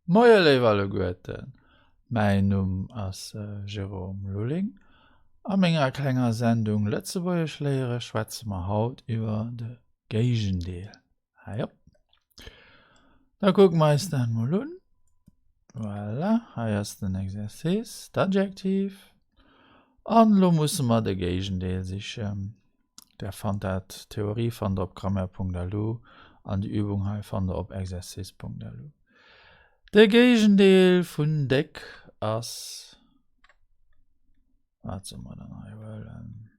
Moie léif alleguerten, mäin Numm ass Jérôme Lulling. A menger klenger Sendung Lëtzebuergesch léiere schwätze mer haut iwwer de Géigendeel. Hei op. Da kucke mer eis dat mol un. Voilà, hei ass den Exercice, d'Adjektiv. An elo musse mer de Géigendeel sichen. Der fannt dat, d'Theorie fannt der op grammaire.lu an déi Übung hei fannt der op exercice.lu. De Géigendeel vun déck ass, wat solle mer dann hei huelen,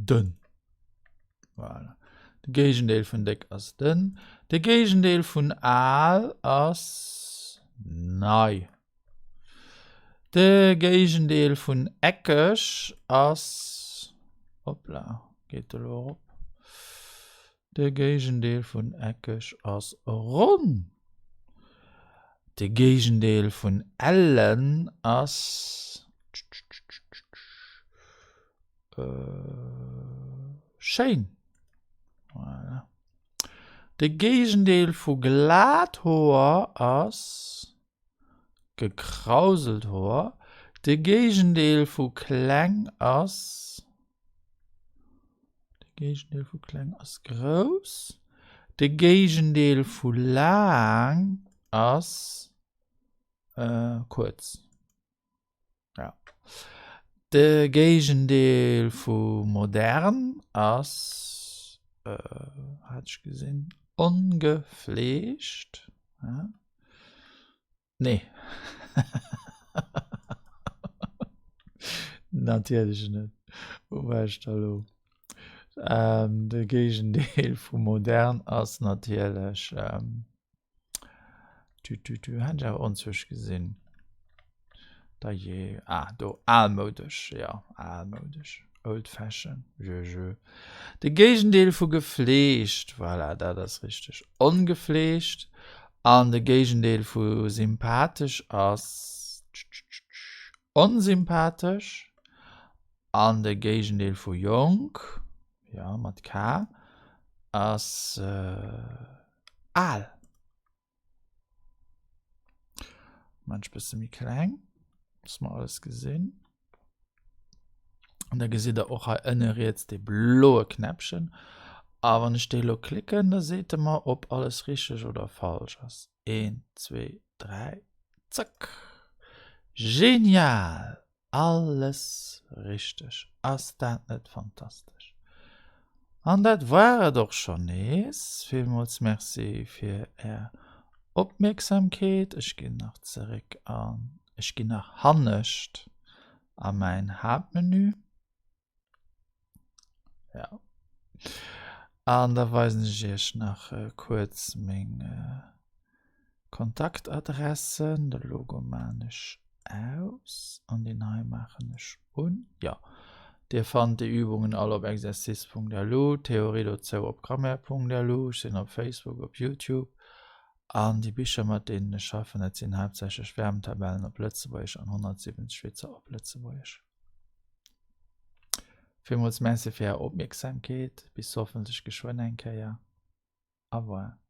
dënn. Voilà. De Géigendeel vun déck ass dënn. De Géigendeel vun al ass nei. De Géigendeel vun eckeg ass, hoppla, geet elo erop, de Géigendeel vun eckeg ass ronn. De Géigendeel vun ellen ass schéin. Voilà. De Géigendeel vu glat Hoer ass. Gekrauselt Hoer. De Géigendeel vu kleng ass. De Géigendeel vu kleng ass grouss. De Géigendeel vu laang ass kuerz. Ja. De Géigendeel vu modern ass, hat ech gesinn, ongefleegt. Ja. Nee. Natierlech net. Wou war ech da lo? De Géigendeel vu modern ass natierlech. Tü, tü, tü, hat ech awer onzwousch gesinn. Da je, ah, do, almoudesch, ja, almoudesch, old fashion, jö, jö. De Géigendeel vu gefleegt, voilà, dat ass richteg, ongefleegt. An de Géigendeel vu sympathesch ass onsympathesch. An de Géigendeel vu jonk, ja, mat K, ass Al. Maan ech bësse méi kleng, dass mer alles gesinn. An da gesitt der och hei ënne riets dee bloe Knäppchen. A wann ech dee lo klicken, da seet e mer, ob alles richteg oder falsch ass. Een, zwee, dräi, zack! Genial! Alles richteg! Ass dat net fantastesch? An dat war et och schonn nees. Villmools Merci fir Är Opmierksamkeet. Ech ginn nach zeréck an, ech ginn nach hannescht a mäin Haaptmenü. Ja. An da weisen ech Iech nach kuerz meng Kontaktadressen. De Logo maan ech aus an deen hei maachen ech un. Jo, Dir fannt déi Übungen all op exercice.lu, d'Theorie dozou op grammaire.lu. Ech sinn op Facebook, op Youtube. An déi Bicher mat deenen ech schaffen, dat sinn haaptsächlech Verbenttabellen op Lëtzebuergesch an 170 Witzer op Lëtzebuergesch. Villmools Merci fir Är Opmierksamkeet. Bis hoffentlech geschwënn eng Kéier. Au revoir.